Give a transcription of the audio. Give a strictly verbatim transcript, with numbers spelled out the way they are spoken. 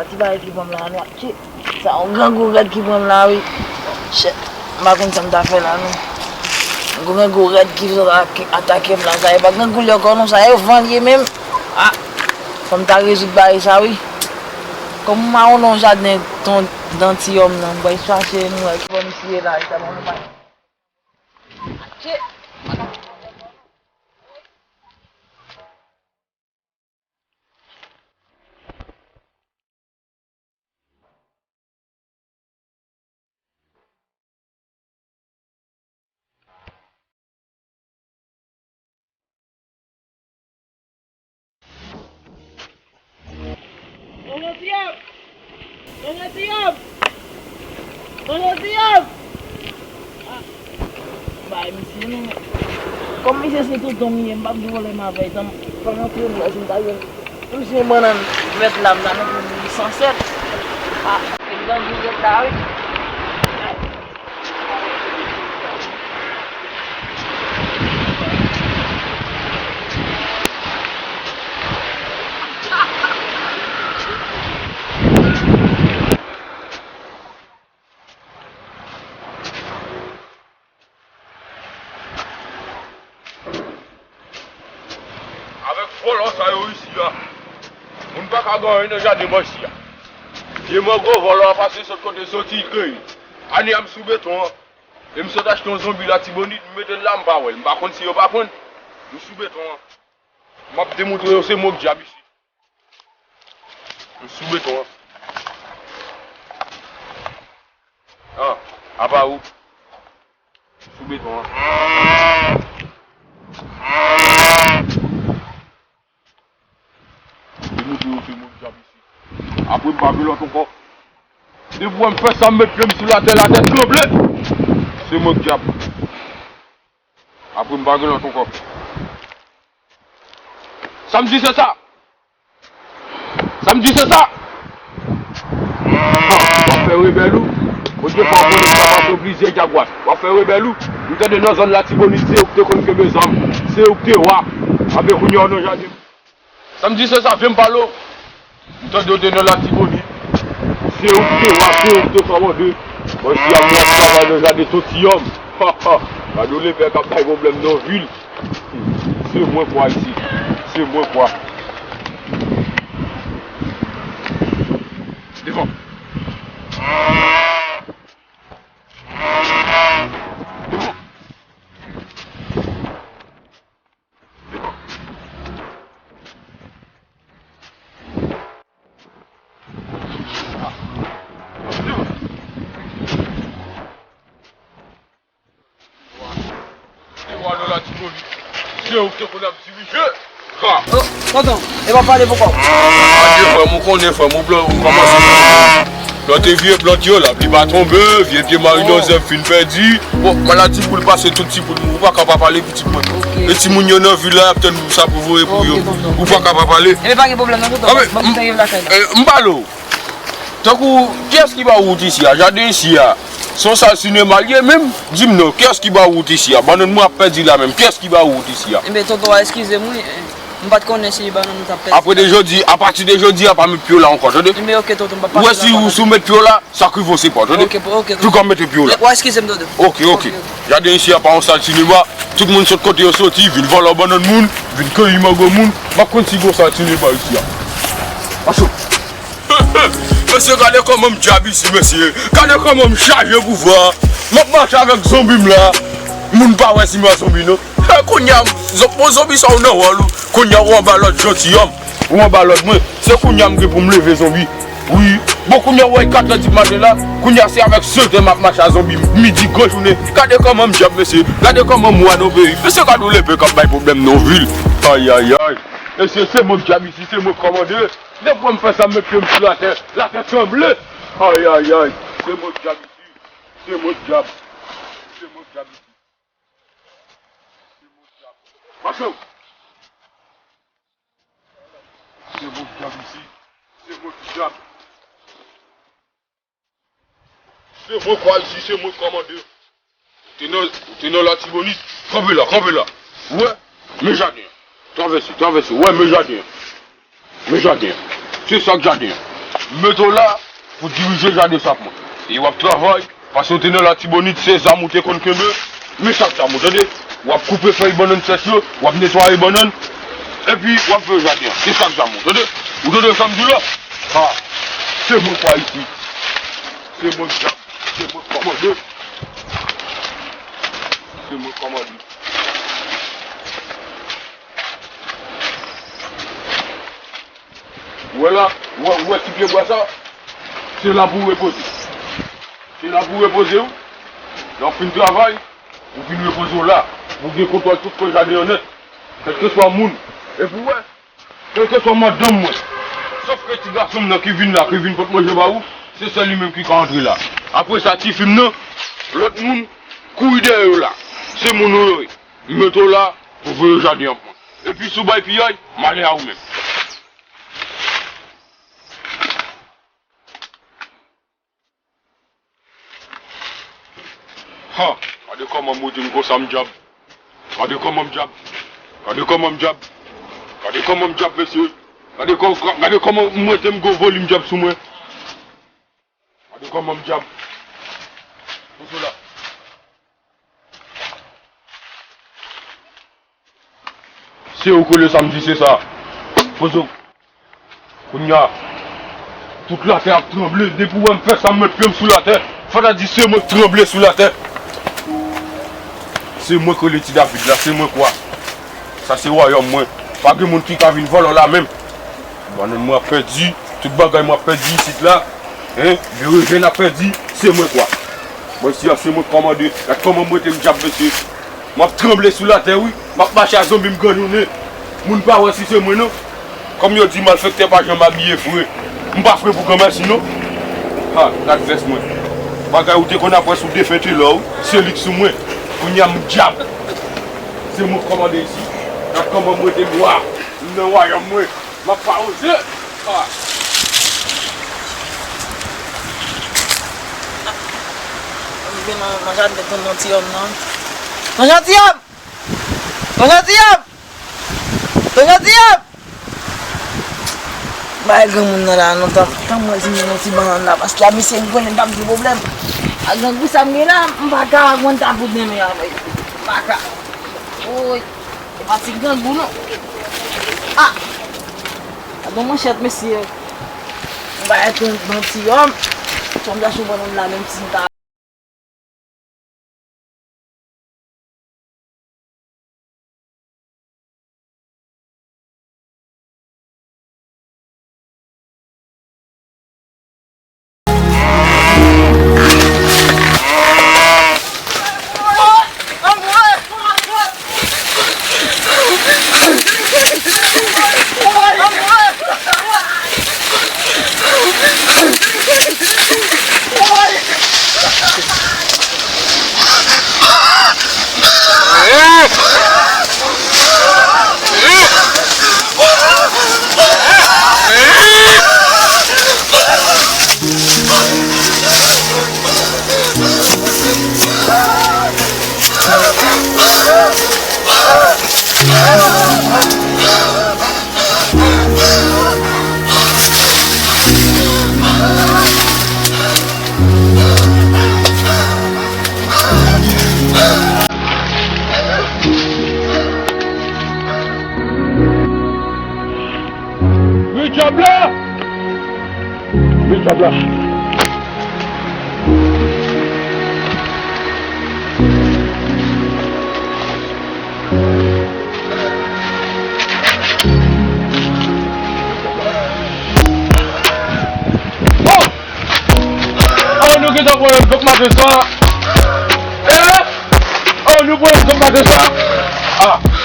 Ti bagay ki pran m la, nou ap tchè. Sa yon grangou rèd ki pran m la, wi. Chè, m pa konn sa m ta fè la, non. Yon grangou rèd ki vin atake, atake m la. Sa e pa grangou li ankò, non. Sa e van li ye menm. Ah, fò m ta rezoud bagay sa, wi. Kòm m a yon non jaden ton dan ti òm nan, m pral chache m wè ki bò misye ye la, sa ban mwen pa. Tchè. Mwen rete ap! Mwen rete ap! Mwen rete ap! Ah, bay misye non. Kòm misye se tonton m ye, m p ap gen pwoblèm avè l. Tann, fò m antre m wè si m ta jwenn yon ti bannann vèt la, m ta mete li san sèt. Ah, se grangou rèd la, wi. Avèk vòlò sa yo isi a, moun pa ka gen anyen nan jaden bò isi a. Vye mango vòlò a pase sot kote l soti, l kreye. Ane a m sou beton an. E m sot achte yon zonbi Latibonit, m mete l la, m pa wè l. M pa konn si yo pa pran l. M sou beton an. M ap demontre yo se mwen k dyab isi. M sou beton an. Ah, apa ou? Sou beton an. Demontre yo se mwen k dyab isi. Apre m pa gen lòt ankò. Depi w wè m fè sa, m met pye m sou latè, latè tranble. Se mwen k dyab. Apre m pa gen lòt ankò. Sa m di se sa. Sa m di se sa. Ha, w ap fè rebèl ou? Bondye fè w konnen m pa pase w plizyè djagwat. W ap fè rebèl ou? M tande nan zòn Latibonit se ou ki te konn kenbe zam. Se ou ki te wa. Anben kounye a w nan jaden. Sa m di se sa, vye m pale w. M tande w te nan Latibonit. Se ou ki te wa, se ou ki te kòmande. Bon, si ap wè travay nan jaden, se yon ti yòm. Ha, ha. Gade yon lepè k ap bay pwoblèm nan vil. Se mwen k wa isi. Se mwen k wa. Devan. Devan. Se ou ki te konn ap dirije. Ha! Oh, tonton, e pa pale pou kò w. Adye frè m, ou konnen frè m, ou plan, ou kòmanse plante vye plant yo, lapli pa tonbe, vye pye marinozèb fin pèdi. Bon, maladi pou l pase tout ti poul, ou pa ka pa pale pitit mwen. Ok. E timoun yo nan vil la, y ap tann sa pou voye pou yo. Ok, tonton. Ou pa ka pa pale. Ebyen, pa gen pwoblèm non, tonton. Ah, men, m, eh, m pale w. Tankou, kiyès ki ba w wout isi a? Jaden isi a, se yon sal sinema l ye menm? Di m non, kiyès ki ba w wout isi a? Bannann mwen ap pèdi la menm, kiyès ki ba w wout isi a? Enben, tonton, eskize m wi, m pa t konnen si bannann ou t ap pèdi. Apre de jodi, apati de jodi a, pa met pye w la ankò, tande? Enben, ok, tonton, m p ap pase la. Ou wè si ou, si w met pye w la, sakrive w se pa w, tande? Ok, ok, tonton. Tou kòm mete pye w la. Ou eskize m, tonton. Ok, ok. Ok, ok. Jaden isi a pa yon sal sinema, tout moun sot kote yo soti, vin vòlò bannann moun, vin keyi mango moun, m pa konn si gon sal sinema isi a. Mache. Mesye, gade kòman m djab isi, mesye. Gade kòman m chaje pouvwa. M ap mache avèk zonbi m la. Moun pa wè si m a zonbi, non. E, kounye a, zon-, bon, zonbi sa ou nan wòl ou. Kounye a, ou anba lòd janti òm. Ou anba lòd mwen. Se kounye a m gen pou m leve zonbi. Wi. Bon, kounye a, ou wè, kat lè di maten la. Kounye a, se avèk sentè m ap mache a zonbi. Midi, gran jounen. Gade kòman m djab, mesye. Gade kòman m wa nan peyi. Mesye, gade yon lepè k ap bay pwoblèm nan vil. Ayayay. Mesye, se mwen k djab isi, se mwen k kòmande. Depi w wè m fè sa, m met pye m sou latè, latè tranble. Ayayay, se mwen k djab isi. Se mwen k djab. Se mwen k djab isi. Se mwen k djab. Mache w. Se mwen k djab isi. Se mwen k djab. Se mwen k wa isi, se mwen k kòmande. Ou te nan, ou te nan Latibonit. Kanpe la, kanpe la. Ou wè, men jaden an. Travèse, travèse. Ou wè, men jaden an. Men jaden an. Se sa k jaden an. M mete w la pou dirije jaden sa pou mwen. E w ap travay, paske w te nan Latibonit, se zam ou te konn kenbe. Men chak zam ou, tande. W ap koupe fèy bannann sèch yo, w ap netwaye bannann. Epi w ap fè jaden an. Se chak zam ou, tande. Ou tande sa m di w la? Ha! Se mwen k wa isit. Se mwen k djab. Se mwen k kòmande. Se mwen k kòmande. Ou wè la, ou wè, ou wè ti pyebwa sa? Se la pou w repoze. Se la pou w repoze, wi. Lè w fin travay, ou vin repoze w la. Ou gen kontwòl tout kwen jaden an nèt. Kèlkeswa moun. Epi w wè, kèlkeswa madanm mwen. Sòf ke ti gason m nan ki vin la, ki vin pot manje ba ou, se sèl li menm ki ka antre la. Apre sa, tifi m nan, lòt moun, kouri dèyè yo la. Se moun ou yo ye. M mete w la pou veye jaden an pou mwen. Epi si w bay piyay, m ale a ou menm. Ha! Gade kòman m rete m konsa m djab. Gade kòman m djab. Gade kòman m djab. Gade kòman m djab, mesye. Gade kò-, gade kòman m rete m gon volim djab sou mwen. Gade kòman m djab. Poze w la. Se ou k rele sa m di se sa. Poze w. Kounye a, tout latè ap tranble. Depi w wè m fè sa, m met pye m sou latè. Fò ta di se mwen k tranble sou latè. Se mwen k rele Ti David la, se mwen k wa. Sa se wayòm mwen. Pa gen moun ki ka vin vòlò la menm. Bannann mwen ap pèdi, tout bagay mwen ap pèdi isit la. Hein? Vye revè n ap pèdi, se mwen k wa. Mwen si a se mwen k kòmande. Gad kòman mwen te m djab, mesye. M ap tranble sou latè, wi. M ap mache a zonbi, m granyounen. Moun pa wè si se mwen, non. Kòm yo di malfektè pa janm abiye fre. M pa fre pou granmèsi, non. Ha, gad vès mwen. Bagay ou te konn ap wè sou defen telò, wi. Se li k sou mwen. Kounye a m djab. Se mwen k kòmande isit. Gad kòman mwen te nwa. M nan wayòm mwen. M ap pa oze. Ah. Ann rive nan, nan jaden tonton Tiyòm nan. Tonton Tiyòm! Tonton Tiyòm! Tonton Tiyòm! Bay granmoun nan la non, tan, tan mwen vini yon ti bannann la, paske a misye m konnen m p ap gen pwoblèm. A grangou sa m gen la, m pa ka augmenter a bout nan men avè l. M pa ka. Woy. E pa ti grangou non. Ah! Gad yon manchèt, mesye. Yon bagay tonton Tiyòm. Tiyòm ta sou bannann la, menm si m ta. Men djab la! Men djab la! Oh! Oh, nou gentan pran yon dòk maten sa. Eh! Oh, nou pran yon dòk maten sa. Ah!